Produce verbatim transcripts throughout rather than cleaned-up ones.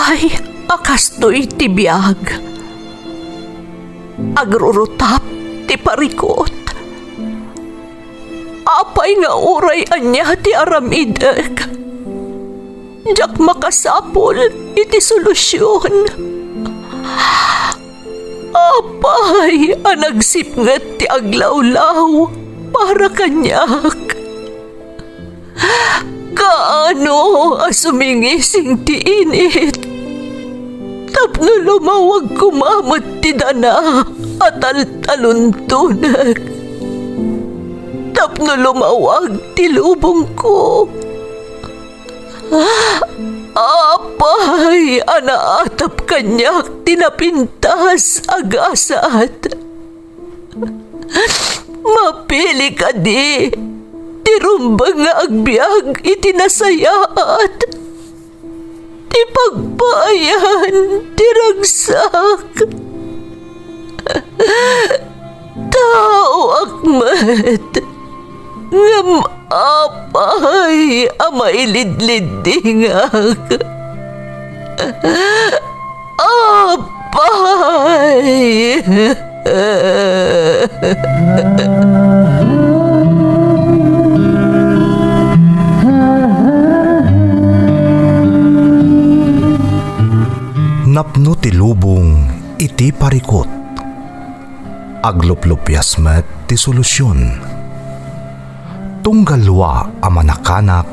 Ay, a kastoy ti biag. Agrurutap ti parikut. Apay nga uray ania ti aramidek, diak makasapul iti solusion. Apay a nagsipnget ti aglawlaw para kaniak? Kaano a sumingising ti init tapno lumawag koma met ti dana a taltaluntonek, tapno lumawag ti lubongko? Apay a naatap kaniak ti napintas a gasat? Mapili kadi ti rumbeng nga agbiag iti nasayaat, ti pagpaayan ti ragsak? Taoak met, ngem apay a mailidliddingak? Apay! Napno ti lubong iti parikut. Agluplupias met ti solusion. Tunggal dua a manakanak,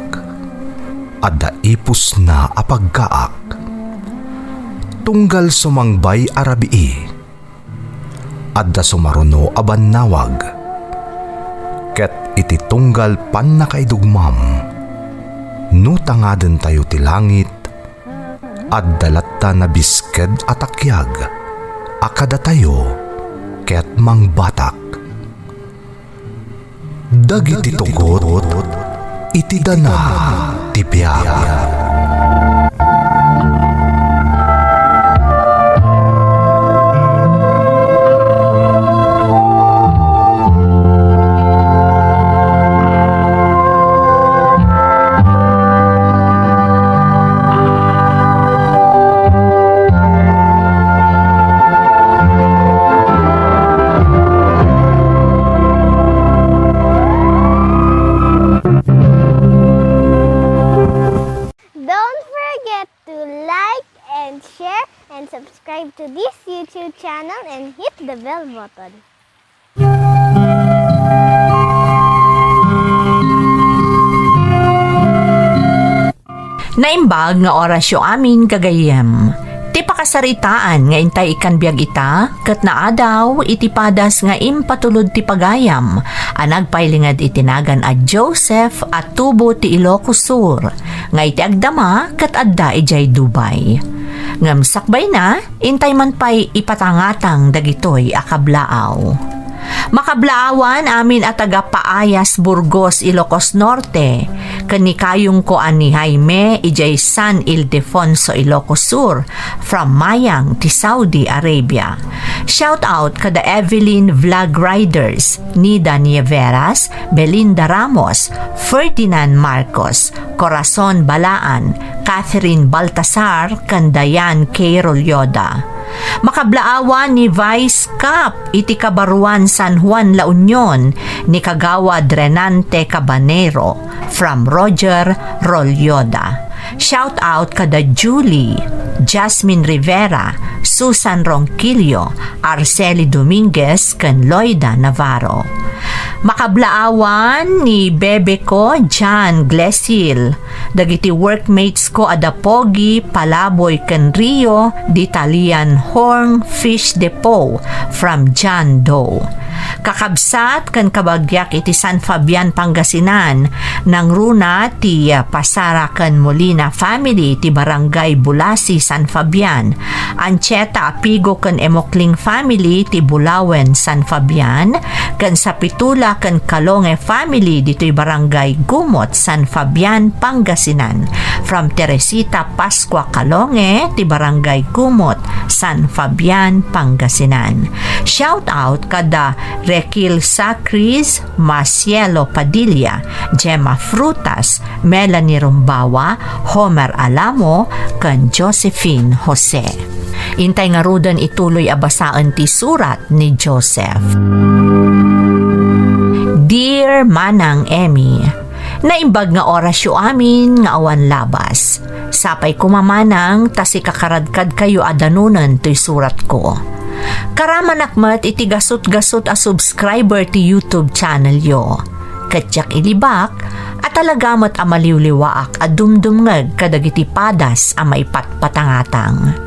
adda ipusna a pagkaak. Tunggal sumangbay a rabii, adda sumaruno a bannawag. Ket iti tunggal pannakaidugmam, no tangadentayo ti langit, adda latta nabisked a takiag a kadatayo ket mangbatak. Dagiti tugot iti dana ti biag. Don't forget to like and share and subscribe to this YouTube channel and hit the bell button. Naimbag nga orasyo amin, gagayyem. Ti pakasaritaan nga intay ikkan biag ita, ket naadaw iti padas nga impatulod ti pagayam a nagpailinged iti nagan a Joseph a tubo ti Ilocos Sur, nga iti agdama ket adda idiay Dubai. Ngem sakbayna, intay man pay ipatangatang dagitoy a kablaaw. Makablaawan amin a taga Paayas, Burgos, Ilocos Norte, ken ni kayongko a ni Jaime idiay San Ildefonso, Ilocos Sur, from Mayang ti Saudi Arabia. Shout out kada Evelyn Vlog Riders, Nida Nieveras, Belinda Ramos, Ferdinand Marcos, Corazon Balaan, Catherine Baltasar, ken Diane K. Rolyoda. Makablaawan ni Vice Cap iti Kabaruan, San Juan, La Union, ni Kagawad Renante Cabanero, from Roger Rolyoda. Shout out kada Julie, Jasmine Rivera, Susan Ronquillo, Arceli Dominguez, ken Loida Navarro. Makablaawan ni Bebeko John Glesil, dagiti workmates ko a da Pogi, Palaboy, ken Rio, di Italian Horn Fish Depot, from John Doe. Kakabsat ken kabagiak iti San Fabian, Pangasinan, nangruna ti, ah, Pasara ken Molina family ti Barangay Bulasi, San Fabian, Anchieta, Apigo ken Emocling family ti Bulawen, San Fabian, ken Sapitula ken Calonge family ditoy Barangay Gumot, San Fabian, Pangasinan. From Teresita Pascua Calonge ti Barangay Gumot, San Fabian, Pangasinan. Shout out kada Rekil Sacris, Macielo Padilla, Gemma Frutas, Melanie Rumbawa, Homer Alamo, ken Josephine Jose. Intay ngaruden ituloy a basaen ti surat ni Joseph. Dear Manang Emmy, naimbag nga orasyo amin nga awan labas. Sapay koma manang ta sikakaradkadkayo a danunen toy suratko. Karamanak met iti gasut-gasut a subscriber ti YouTube channelyo. Ket diak ilibak a talaga met a maliwliwaak a dumdumngeg kadagiti padas a maipatpatangatang.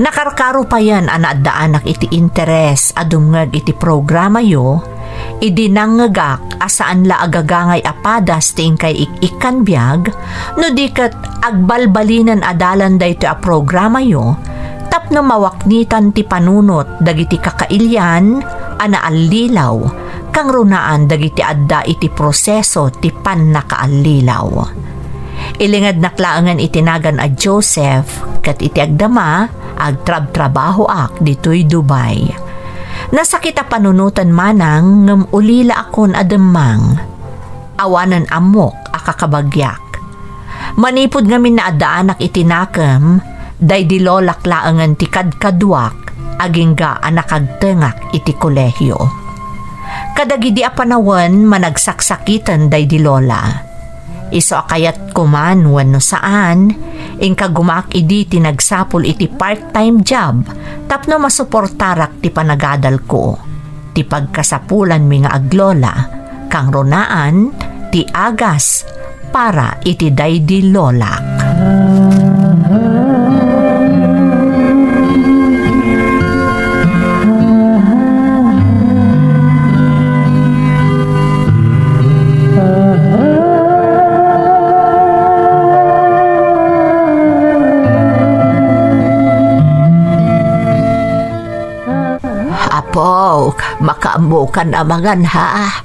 Nakarkaro payen a naaddaanak iti interes a dumngeg iti programayo, idi nangngegak a saan la a gagangay a padas ti inkay ik-ikkan biag, no di ket agbalbalinen a dalan daytoy a programayo tapno mawaknitan ti panunot dagiti kakailian a naallilaw, kangrunaan dagiti adda iti proseso ti pannakaallilaw. Ilingednak laengen iti nagan a Joseph, ket iti agdama, agtrabtrabahoak ditoy Dubai. Nasakit a panunoten manang ngem ulilaakon a demmang. Awanen ammok a kakabagyak. Manipud ngamin naaddaanak iti nakem, daydi lolak laengen ti kadkaduak agingga a nakagtengak iti kolehio. Kadagidi a panawen, managsaksakiten daydi lola. Isu a kayatko man wenno saan, inkagumaak idi ti nagsapul iti part-time job tapno masuportarak ti panagadalko, ti pagkasapulanmi nga aglola, kangrunaan ti agas para iti daydi lolak. Apok, makaammokan a mangan, ha?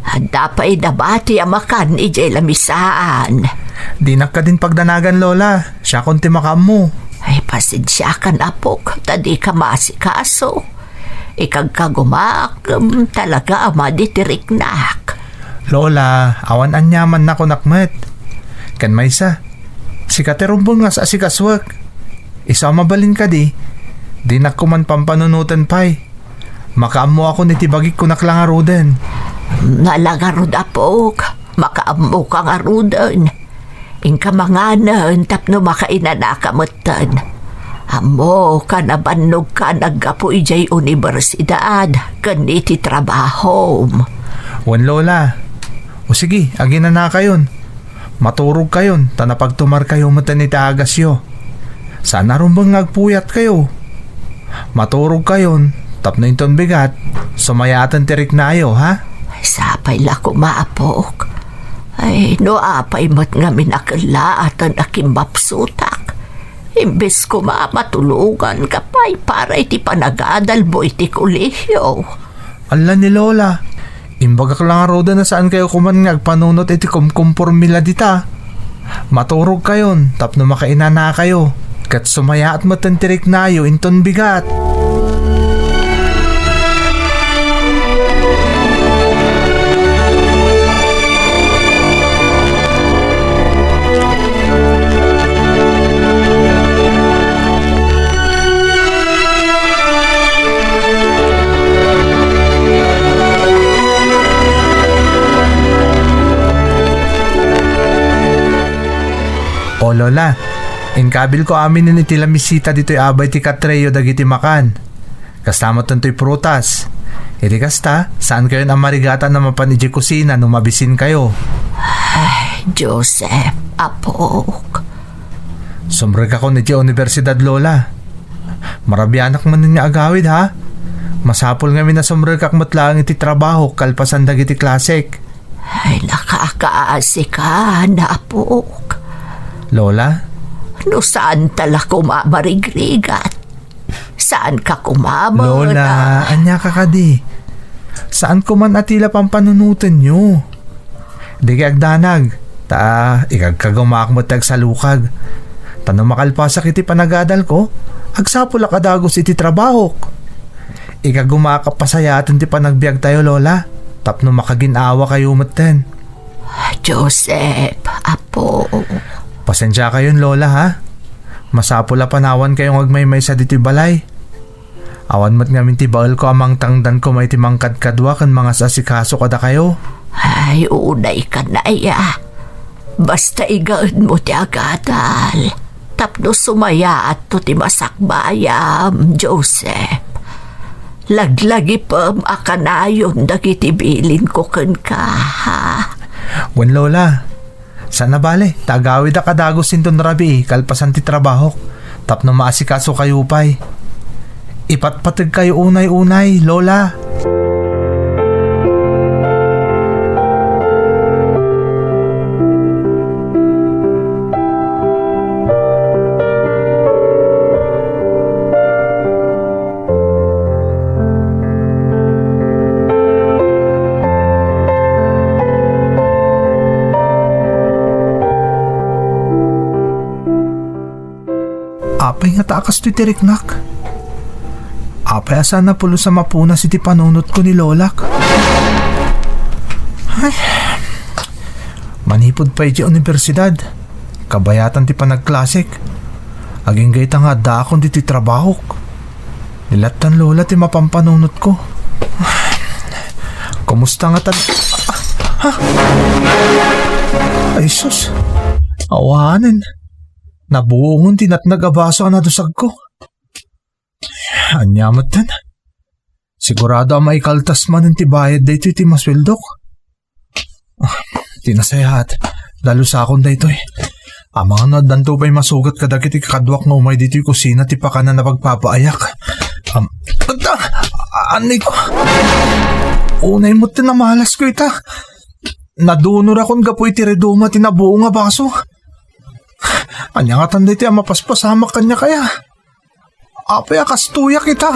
Adda pay nabati a makan idiay lamisaan. Dinak kadin pagdanagan, Lola. Siakon ti makaammo. Ay, pasensiakan, apok, ta dika maasikaso. Ikagkagumaak, em, talaga a madi ti riknak. Lola, awan aniaman nakunak met. Ken maysa, sika ti rumbeng nga asikasuek. Isu a mabalin kadi, dinak koman pampanunoten pay. Makaammoakon iti bagik, kunak la ngaruden. Nala ngarud, apok. Makaammoka ngaruden. Inka manganen tapno makainanaka metten. Ammokan a bannogka naggapu idiay universidad ken iti trabahom. Wen, Lola. O sige, aginanakayon. Maturogkayon ta napagtumarkayo metten iti agasyo. Saan a rumbeng nga agpuyatkayo. Maturogkayon tapno inton bigat, sumayaaten ti riknayo, ha? Sapay la koma, apok. Ay, no apay met ngamin a kellaatan a kimmapsutak. Imbes koma a matuloganka pay para iti panagadalmo iti kolehiyo. Ala ni Lola, imbagak la ngaruden a saankayo koman nga agpanunot iti kumkumpormila dita. Maturogkayon tapno makainanakayo, ket sumayaat metten ti riknayo inton bigat. O Lola, inkabilko aminen iti lamisita ditoy abay ti katreyo dagiti makan. Kasta met daytoy prutas. Iti kasta, saankayon a marigatan a mapan idiay kusina no mabisinkayo. Ay, Joseph, apok. Sumrekakon iti universidad, Lola. Marabianak manen nga agawid, ha? Masapul ngamin a sumrekak met laeng iti trabahok kalpasan dagiti klasek. Ay, nakakaasikan, apok. Lola? No saanta la koma marigrigat, saanka koma met. Lola, ania ka kadi? Saan koman a ti la pampanunotenyo? Dika agdanag, ta ikagkagumaak met ti agsalukag. Ta no makalpasak iti panagadalko, agsapulak a dagus iti trabahok. Ikagumaak a pasayaten ti panagbiagtayo, Lola, tapno makagin-awakayo metten. Joseph, Apo. Pasensiakayon, Lola, ha? Masapul a panawankayo nga agmaymaysa ditoy balay. Awan met ngamin ti baelko a mangtangdan koma iti mangkadkadua ken mangas-asikaso kadakayo. Ay, unay ka, Naya. Basta igaedmo ti agadal, tapno sumayaatto ti masakbayam, Joseph. Laglagipem a kanayon dagiti bilinko kenka, ha? Wen, Lola. Saan a bale, ta agawidak a dagus inton rabii kalpasan ti trabahok, tapno maasikasokayo pay. Ipatpategkayo unay-unay, Lola. Apay ngata a kastoy ti riknak? Apay a saan a pulos a mapunas iti panunotko ni Lolak? Ay, manipud pay iti universidad, kabayatan ti panagklasek. Agingga ita nga addaakon ditoy trabahok. Nilattan Lola ti mapampanunotko. Kumusta ngatan? Ha? Ay, sus. Awanen. Nabuongen ti natnag a baso a nadusagko. Ania metten? Sigurado a maikaltas manen ti bayad daytoy ti masueldok. Ah, ti nasayaat, dalusakon daytoy. Amangan no addanto pay masugat kadagiti kakaduak nga umay ditoy kusina ti pakanan a pagpapaayak. Am, agta! Anay ko! Unay met ti namalasko ita. Nadunorakon gapu iti reduma ti nabuong a baso. Ania ngatan daytoy a mapaspasamak kaniak aya? Apay a kastoyak ita?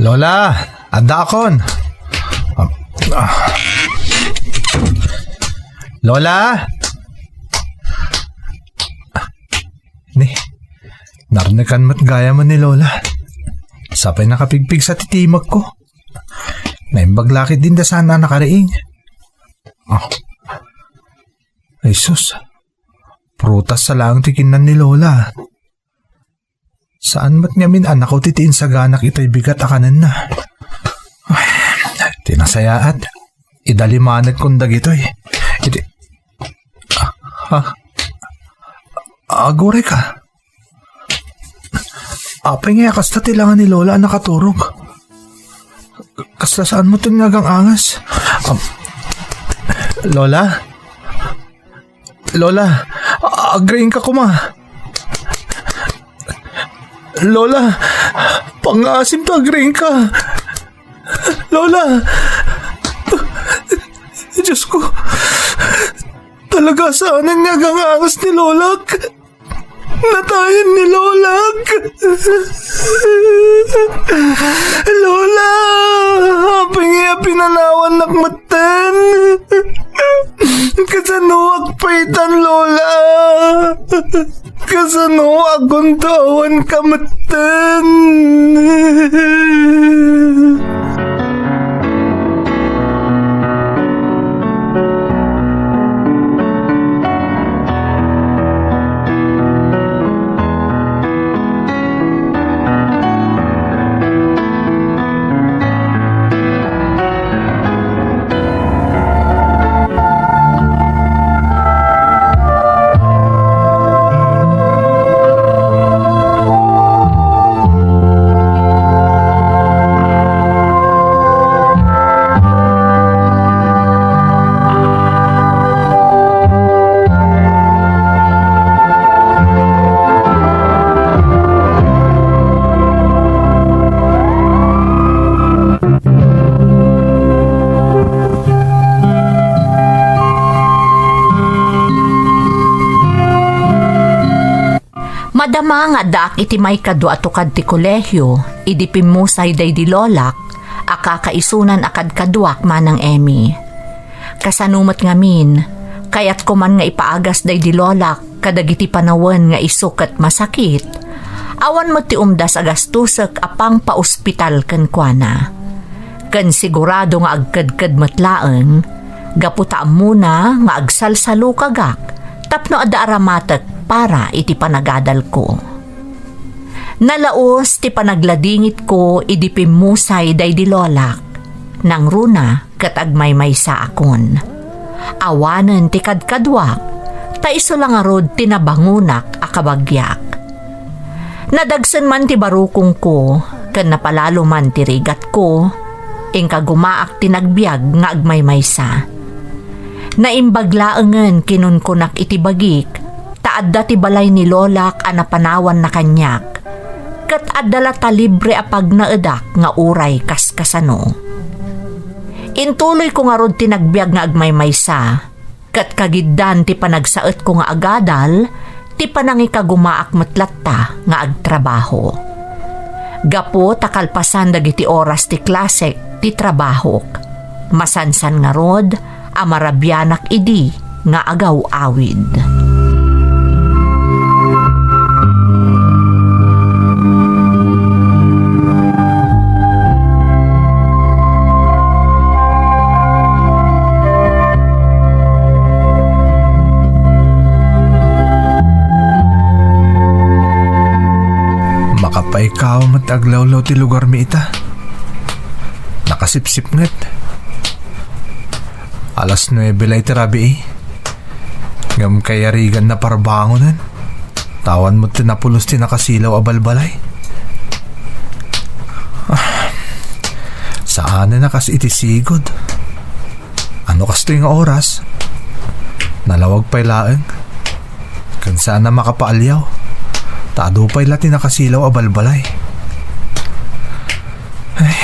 Lola, addaakon. Ah, ah. Lola? Ni, narnekan met gayam ni Lola. Sapay nakapigpigsa ti timekko. Naimbag la ketdin da saan a nakariing. Ah. Ay sus, prutas sa laeng ti kinnan ni Lola. Saan met ngamin a nakuti ti insaganak itay bigat a kanenna. Ay, ti nasayaat, idalimanekon dagitoy. Iti, ah, aguray ka. Apay nga kasta ti langa ni Lola a nakaturog? Kasla saan met nga agang-angas? Am, Lola? Lola, agriingka koma. Lola, pangngaasim ta agriingka. Lola! Diyos ko! Talaga saanen nga agang-angas ni Lolak. Natayen ni Lolak. Lola! Apay nga pinanawannak metten? Kasanoak pay itan, Lola? Kasanoak kunta awan ka metten? Adda nga addaak iti maikadua a tukad ti kolehio idi pimmusay daydi lolak a kakaisunan a kadkaduak, Manang Emmy. Kasano met ngamin, kayatko man nga ipaagas daydi lolak kadagiti panawen nga isu ket masakit, awan met ti umdas a gastusek a pangpaospital kenkuana. Ken sigurado nga agkedked met laeng, gapu ta ammona nga agsalsalukagak tapno adda aramatek para iti panagadalko. Nalaus ti panagladingitko idi pimmusay daydi lolak. Nangruna ket agmaymaysaakon. Awanen ti kadkaduak, ta isu la ngarud ti nabangonak a kabagiak. Nadagsen man ti barukongko, ken napalalo man ti rigatko, inka gumaak ti nagbiag nga agmaymaysa. Naimbag laengen kinunkunak iti bagik, ta adda ti balay ni lolak a napanawanna kaniak, ket adda la ta libre a pagnaedak nga uray kaskasano. Intuloyko ngarud ti nagbiag nga agmaymaysa, ket kagiddan ti panagsaetko nga agadal, ti panangikagumaak met latta nga agtrabaho. Gapu ta kalpasan dagiti oras ti klasek ti trabahok, masansan ngarud a marabianak idi nga agaw-awid. Makapaykaw met aglawlaw ti lugarmi ita. Nakasipsipnget. Alas nuebe la iti rabii. Ngem kayariganna parbangonen. Awan met ti napulos ti nakasilaw a balbalay. Ah, saanen a kas iti sigud. Ano kastoy nga oras? Nalawag pay laeng. Ken saan a makapaalyaw. Ta adu pay la ti nakasilaw a balbalay. Ay,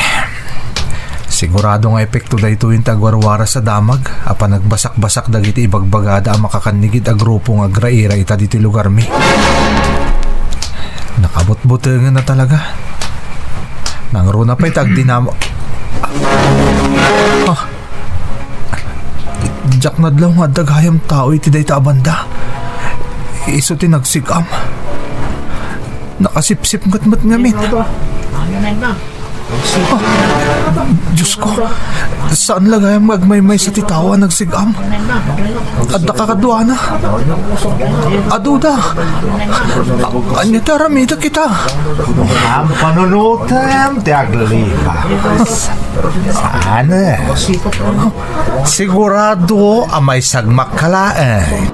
sigurado nga epekto daytoy ti agwarwaras a damag a panagbasakbasak dagiti ibagbagada a makakannigid a grupo nga agraira ita ditoy lugarmi. Nakabutbutengen a talaga. Nangruna pay ta agdinam-, ah, diak nadlaw nga adda gayam tao iti dayta a banda. Isu ti nagsig-am. Nakasipsipnget met ngamin. Ah, Diyos ko, saan la gayam nga agmaymaysa ti tao a nagsig-am? Adda kakaduana. Aduda. A-, ania ti aramidek ita? Am panunutem ti aglipas. Saan? Sigurado a maysagmak ka laeng.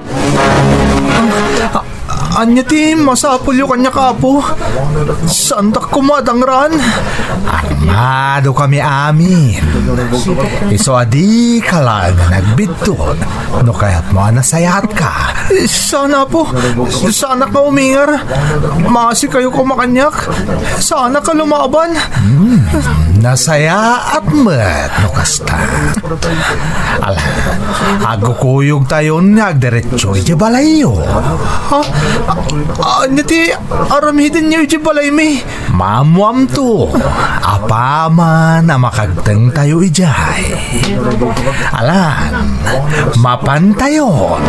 Ania ti masapulyo kaniak, Apo? Saandak koma a dangran? Armadokami amin. Isu a dika laeng a nagbiddut no kayatmo a nasayaatka. Saan, Apo. Saanak nga umingar. Maasikayo koma kaniak. Saanak a lumaban. Hmm, nasayaat met no kasta. Ala, agkukuyogtayon nga agdiretso idiay balayyo. Ha? A-, ania ti aramidenyo idiay balaymi? Maammoamto, apaman a makagtengtayo idiay. Alan, mapantayon.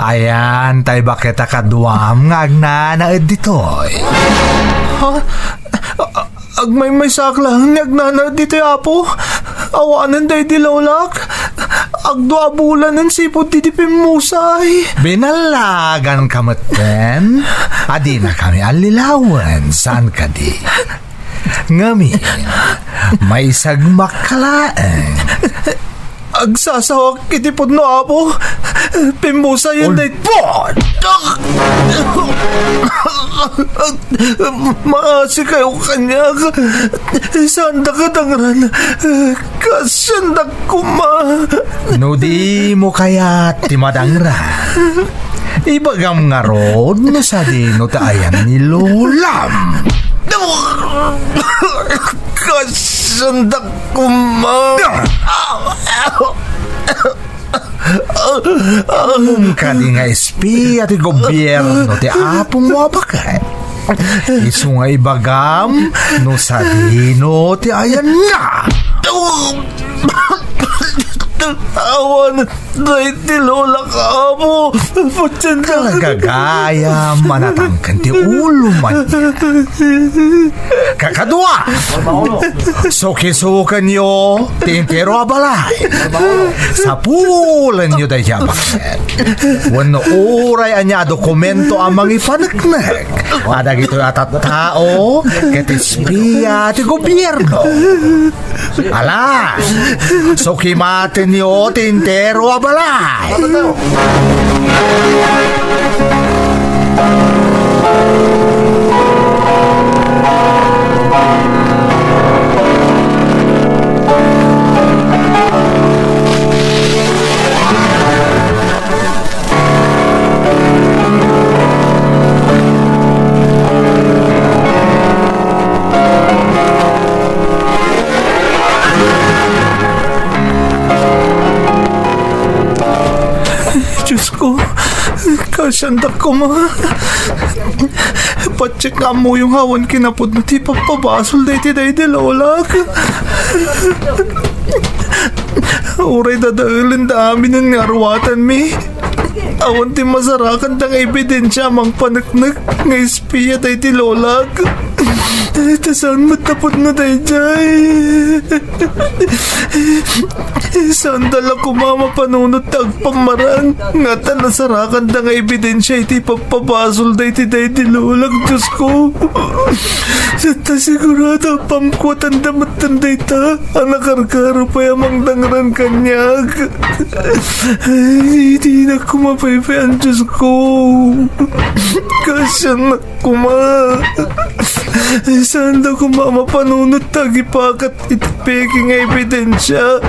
Ayan, tay baket a kaduam nga agnanaed ditoy. Ha? A-, a-, agmaymaysaak laeng ni agnanaed ditoy, Apo. Awanen daydi lolak. Agdua a bulanen sipud idi pimmusay. Binallaganka metten. A dinakami allilawen, saan kadi? Ngamin, maysagmak ka laeng. Agsasawak iti pudno, Apo. Pimmusayen day-, Maasikayo kaniak. Saandak a dangran. Kaasiandak koma. No dimo kayat ti madangran, ibagam ngarud no sadino ti ayan ni lolam. Kasanda koma. Ammom kadi nga espia ti gobierno ti apongmo a baket? Isu nga ibagam no sadino ti ayanna. Awan, daydi lolak, Apo. Patyan ka. Talaga gayam a natangken ti ulo man. Kakadua, sukisukenyo ti entero a balay. Sapulenyo daydi a baket. Wenno uray ania a dokumento a mangipaneknek a dagitoy a tattao ket espia ti gobierno. Ala, sukimatenyo ti entero a balay. Diosko, kasiandak koma. Patiek nga ammoyo nga awan kinapudno ti ipapabasol daydi daydi lolak. Uray dadaelen da aminen nga aruatanmi, awan ti masarakanda nga ebidensia a mangpaneknek nga espia daydi lolak. Ta saan met a pudno daydiay. Saanda la koma mapanunot ti agpammarang nga adda nasarakanda nga ebidensia iti ipapabasol daydi daydi lolak, Diosko. Ta sigurado a pamkuatanda metten dayta a nakarkaro pay a mangdangran kaniak. Ay, dinak koma paypayan, Diosko. Kasiannak koma. Saanda koma mapanunot ta agipakat iti peke nga ebidensia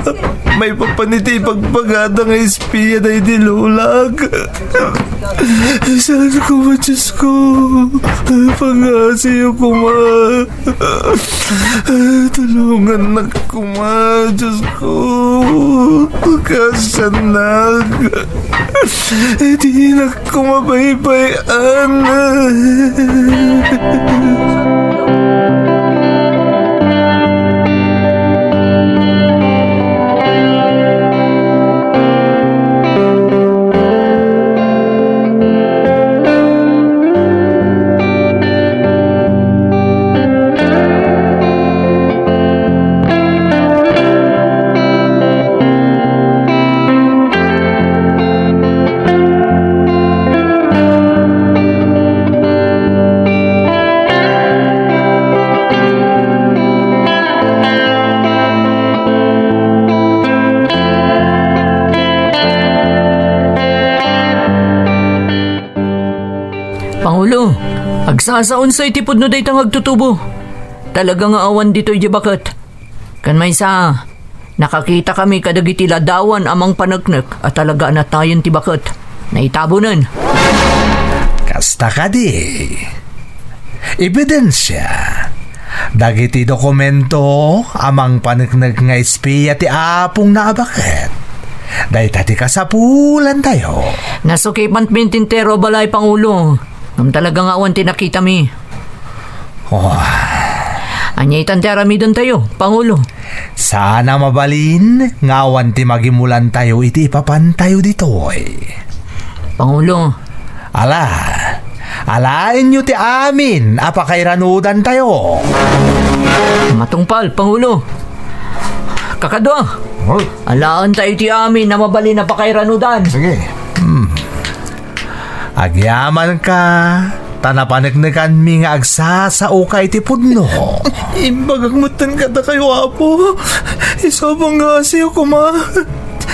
maipapan iti ibagbagada nga espia daydi lolak. Saan koma, Diosko? Pangngasiyo koma. Tulongannak koma, Diosko. Kasiannak. Dinak koma paypayan. Pangulo, agsasaonso iti pudno dayta nga agtutubo. Talaga nga awan ditoy diay baket. Ken maysa, nakakitakami kadagiti ladawan a mangpaneknek a talaga a natayen ti baket. Naitabonen. Kasta kadi, ebidensia dagiti dokumento a mangpaneknek nga espia ti apongna a baket. Dayta ti kasapulantayo. Nasukipan ti entero a balay, Pangulo. Ngem talaga nga awan ti nakitami. Oh. Ania itan ti aramidentayo, Pangulo? Saan a mabalin nga awan ti magimulantayo iti ipapantayo ditoy. Pangulo. Ala, alaenyo ti amin a pakairanudantayo. Matungpal, Pangulo. Kakadua. Oh. Alaentayo ti amin a mabalin a pakairanudan. Sige. Hmm. Agyamanka, ta napaneknekanmi nga agsasaoka iti pudno. Imbagak metten kadakayo, Apo. Isu a pangngasiyo koma.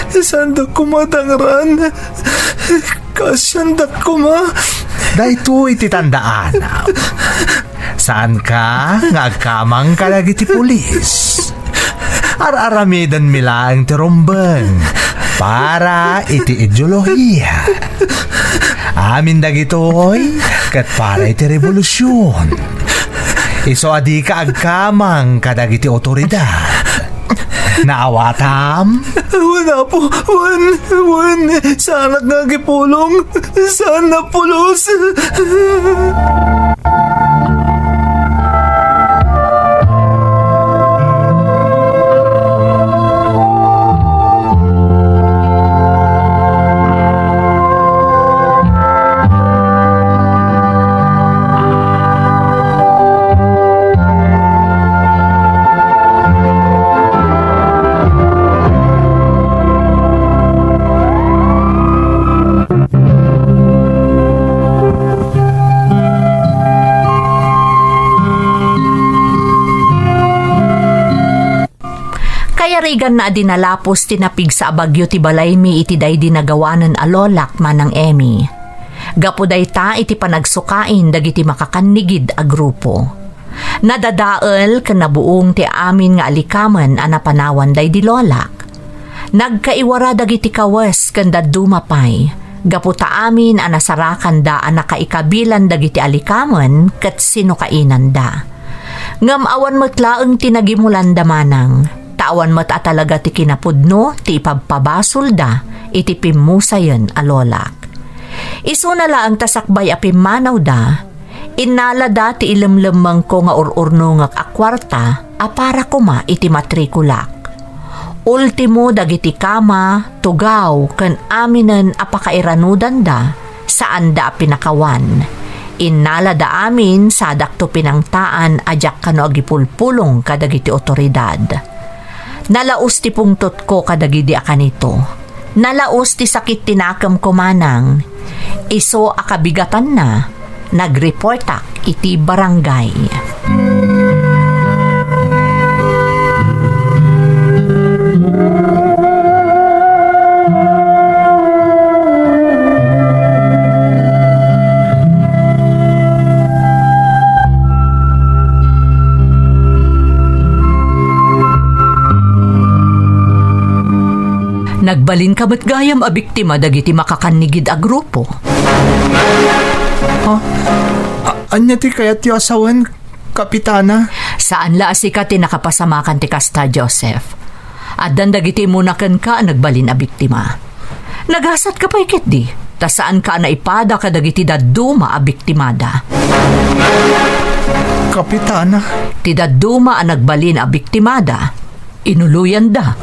Saandak koma dangran. Kasiandak koma. Daytoy ti tandaanam. Saanka nga agkamang kadagiti pulis. Ar-aramidenmi laeng ti rumbeng para iti ideolohiya. Amin dagitoy ket para iti rebolusion. Isu a dika agkamang kadagiti otoridad. Naawatam? Wen, Apo. Wen, wen. Saanak nga agipulong. Saan a pulos. Kayariganna a dinalapos ti napigsa a bagyo ti balaymi iti daydi nagawanen a lolak, Manang Emmy. Gapu dayta iti panagsukain dagiti makakannigid a grupo. Nadadael ken nabuong ti amin nga alikamen a napanawan daydi lolak. Nagkaiwara dagiti kawes ken dadduma pay, gapu ta amin a nasarakanda a nakaikabilan dagiti alikamen ket sinukainanda. Ngem awan met laeng ti nagimulanda manang, ta awan met a talaga ti kinapudno ti ipabpabasolda iti pimmusayen a lolak. Isuna laeng ta sakbay a pimmanawda, innalada ti ilemlemmengko nga ur-urnongek a kuarta a para koma iti matrikulak. Ultimo dagiti kama, tugaw, ken aminen a pakairanudanda, saanda a pinakawan. Innalada amin sadakto pinangtaan a diak kano agipulpulong kadagiti otoridad. Nalaus ti pungtotko kadagidi a kanito. Nalaus ti sakit ti nakemko manang. Isu a kabigatanna, nagreportak iti barangay. Nagbalinka met gayam a biktima dagiti makakannigid a grupo. Ha? A-, ania ti kayatyo a sawen, Kapitana? Saan la a sika ti nakapasamakan ti kasta, Joseph. Addan dagiti immuna kenka a nagbalin a biktima. Nagasatka pay ketdi, ta saanka a naipada kadagiti dadduma a biktimada. Kapitana. Ti dadduma a nagbalin a biktimada, inuloyanda.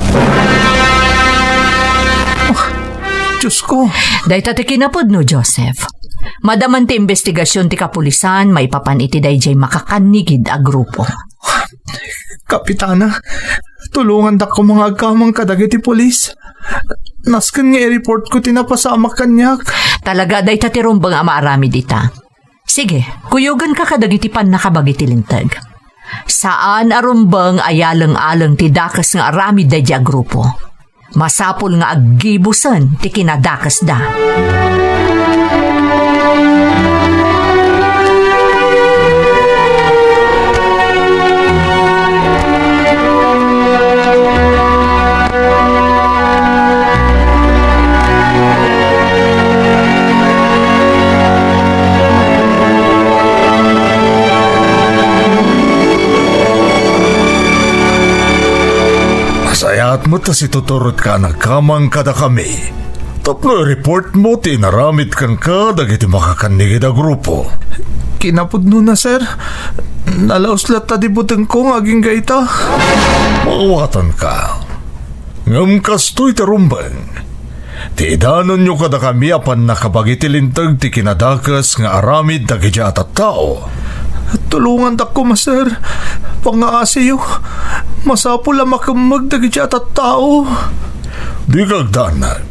Oh, Diyos ko. Dayta ti kinapudno, Joseph. Madaman ti imbestigasyon ti kapulisan maipapan iti daydiay makakannigid a grupo. Kapitana, tulongandak koma nga agkamang kadagiti pulis. Nasken nga i-report ko ti napasamak kaniak. Talaga, dayta ti rumbeng a maaramid ita. Sige, kuyogenka kadagiti pannakabagi ti linteg. Saan a rumbeng a yaleng-aleng ti dakes nga aramid daydiay a grupo. Masapul nga aggibusen ti kinadakesda. Nasayaat met ta situturotka a nagkamang kadakami tapno i-report mo ti inaramid kenka dagiti makakannigid a grupo. Kinapudnona, sir. Nalaus latta ti butengko nga agingga ita. Maawatanka. Ngem kastoy ti rumbeng. Ti idanonyo kadakami a pannakabagi ti linteg ti kinadakes nga aramid dagiti a tattao. Tulongandak koma, sir. Pangngaasiyo. Masapul a makemmeg dagiti a tattao. Dika agdanag.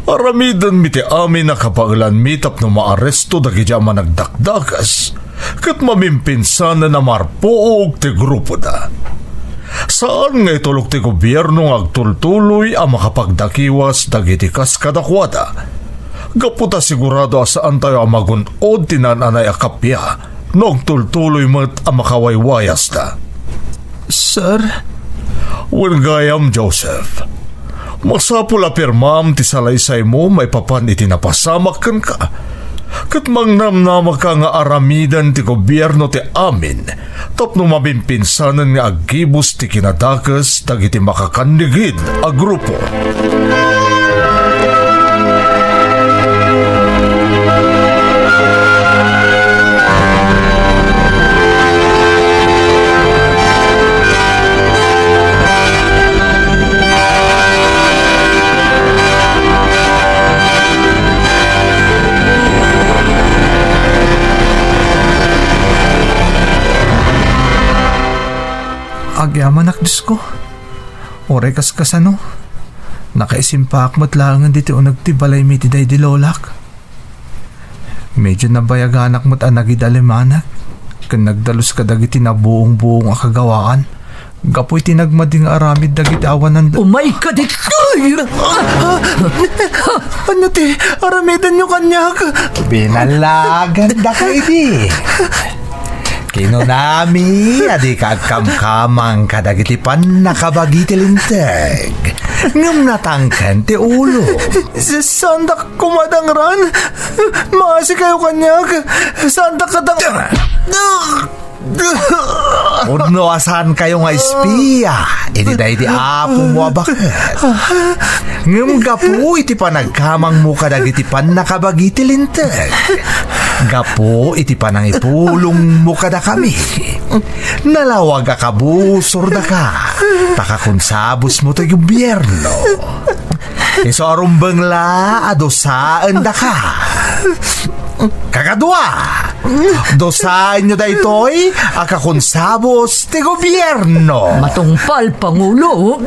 Aramidenmi ti amin a kabaelanmi tapno maaresto dagiti a managdakdakes ket mamimpinsanen a marpuog ti grupoda. Saan nga itulok ti gobierno nga agtultuloy a makapagdakiwas dagiti kas kadakuada, gapu ta sigurado a saantayo a magun-od ti naan-anay a kappia no agtultuloy met a makawaywayasda. Sir? Wen gayam, Joseph. Masapul a pirmam ti salaysaymo maipapan iti napasamak kenka. Ket mangnamnamaka nga aramiden ti gobierno ti amin tapno mabimpinsanen nga aggibus ti kinadakes dagiti makakannigid a grupo. Agyamanak, Diosko. Uray kas kasano, nakaisimpaak met laengen diti uneg ti balaymi iti daydi lolak. Medyo nabayaganak met a nagidalimanak ken nagdalus kadagiti nabuong-buong a kagawaan gapu iti nagmadi nga aramid dagiti awanan da- Umayka ditoy! Ania ti aramidenyo kaniak? Binallagandaka idi. Kinunami a dika agkamkamang kadagiti pannakabagi ti Linteg, ngem natangken ti ulo. S-, saandak kumadangran? Maasikayo kaniak. Saandak kadang- Pudno a saankayo nga espia iti daydi apomo a baket. Ngem gapu iti panagkamangmo kadagiti pannakabagi ti Linteg, gapu iti panangipulongmo kadakami, nalawag a kabusordaka, ta kakonsabosmo ti gobierno. Isu a rumbeng la a dusaendaka. Kakadua, dusaenyo daytoy a kakonsabos ti gobierno. Matungpal, Pangulo.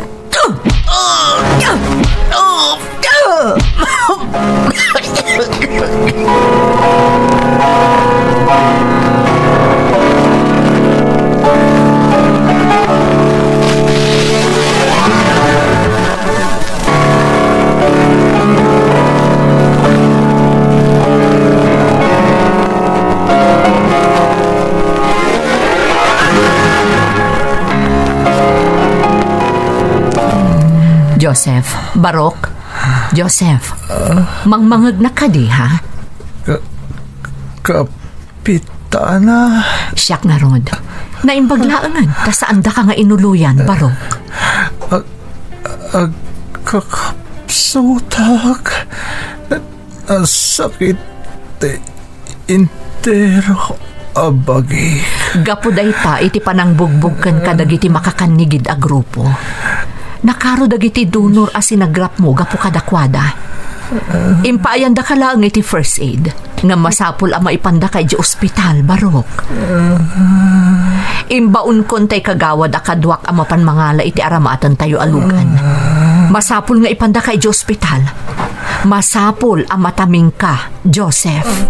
Joseph, Barok, Joseph, mangmangegna kadi, ha? Ka-, Kapitana. Siak ngarud. Naimbag laengen, ta saandaka nga inuluyan, Barok. Ag-, agkakapsutak. Nasakit ti entero a bagi. Gapu dayta iti panangbugbog ken kadagiti makakannigid a grupo. Nakaro dagiti donor a sinagrapmo gapu kadakuada. Impaayandaka laeng iti first aid, ngem masapul a maipandaka idiay ospital, Barok. Imbaonkon tay kagawad a kaduak a mapan mangala iti aramaten tayo a lugan. Masapul nga ipandaka idiay ospital. Masapul a matamingka, Joseph.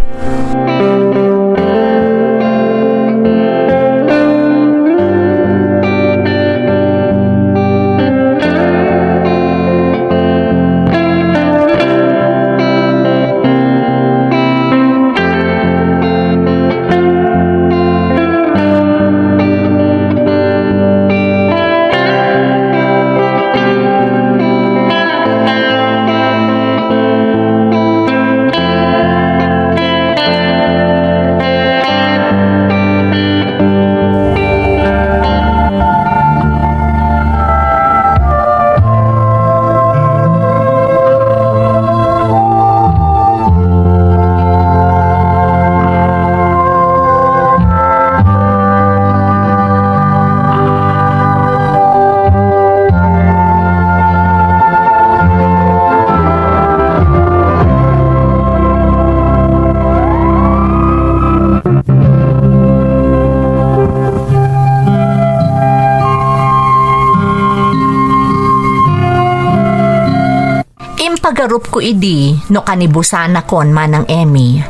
Impagarupko idi no kanibusanakon, Manang Emmy,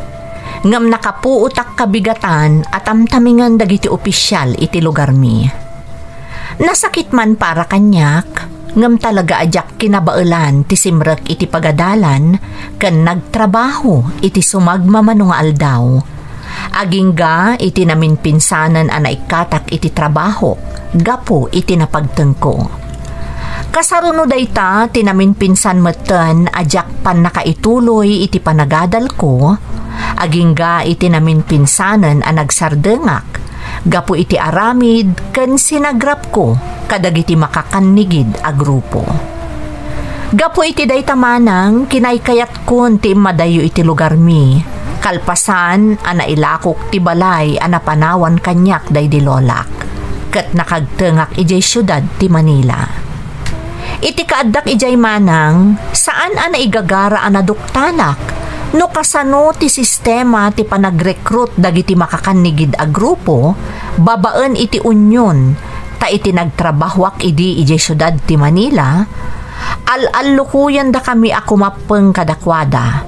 ngem nakapuotak kabigatan a tamtamingen dagiti opisial iti lugarmi. Nasakit man para kaniak, ngem talaga a diak kinabaelan ti simrek iti pagadalan ken nagtrabaho iti sumagmamano nga aldaw. Agingga iti naminpinsanen a naikkatak iti trabahok gapu iti napagtengko. Kasaruno dayta ti naminpinsan metten a diak pannakaituloy iti panagadalko, agingga iti naminpinsanen a nagsardengak gapu iti aramid ken sinagrapko kadagiti makakannigid a grupo. Gapu iti dayta manang, kinaykayatkon ti immadayo iti lugarmi, kalpasan a nailakok ti balay a napanawan kaniak daydi lolak, ket nakagtengak idiay siudad ti Manila. Iti kaaddak idiay manang, saan a naigagara a naduktanak no kasano ti sistema ti panagrekrut dagiti makakannigid a grupo babaen iti union, ta iti nagtrabahoak idi idiay siudad ti Manila, al-allukuyendakami a kumappeng kadakuada.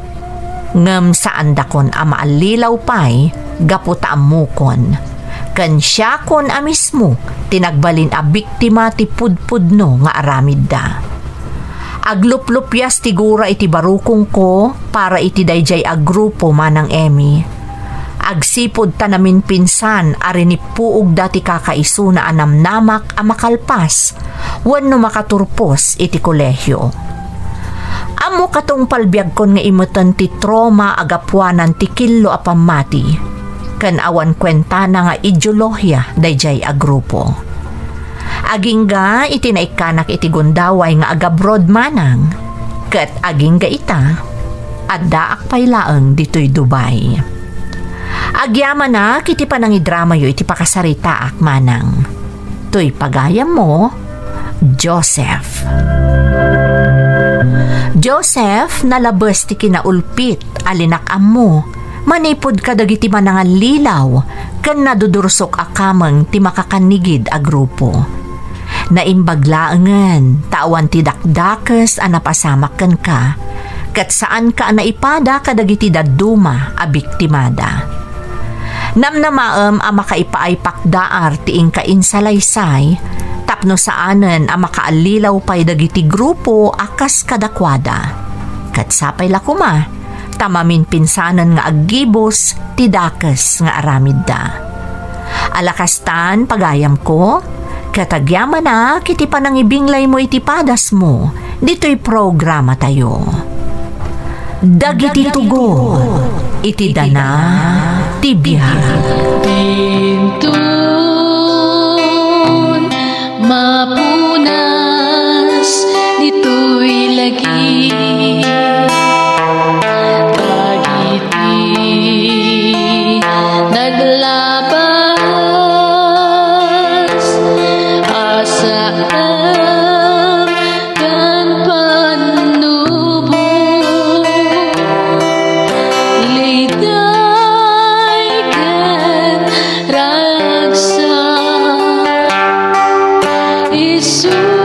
Ngem saandakon a maallilaw pay gapu ta ammokon, ken siakon a mismo ti nagbalin a biktima ti pudpudno nga aramidda. Agluplupias ti gura iti barukongko para iti daydiay a grupo, Manang Emmy. Agsipud ta naminpinsan a rinippuogda ti kakaisuna a namnamak a makalpas wenno makaturpos iti kolehio. Ammok a tungpal biagkon nga imeten ti trauma a gapuanan ti killo a pammati, ken awan kuentana nga ideolohia daydiay a grupo. Agingga iti naikkanak iti gundaway nga agabroad manang, ket agingga ita, addaak pay laeng ditoy Dubai. Agyamanak iti panangidramayo iti pakasaritaak manang. Toy pagayammo, Joseph. Joseph, nalabes ti kinaulpit a linak-ammo manipud kadagiti manangallilaw ken nadudursok a kameng ti makakannigid a grupo. Naimbag laengen ta awan ti dakdakes a napasamak kenka, ket saanka a naipada kadagiti dadduma a biktimada. Namnamaem a makaipaay pakdaar ti inka insalaysay tapno saanen a makaallilaw pay dagiti grupo a kas kadakuada. Ket sapay la koma ta maminpinsanen nga aggibus ti dakes nga aramidda. Ala kastan, pagayamko, ket agyamanak iti panangibinglaymo iti padasmo ditoy programatayo. Dagiti tugon iti dana ti biag. Dintun mapunas ditoy lagi. Dagiti naglabas a saan ken pannubo, liday ken ragsak, isu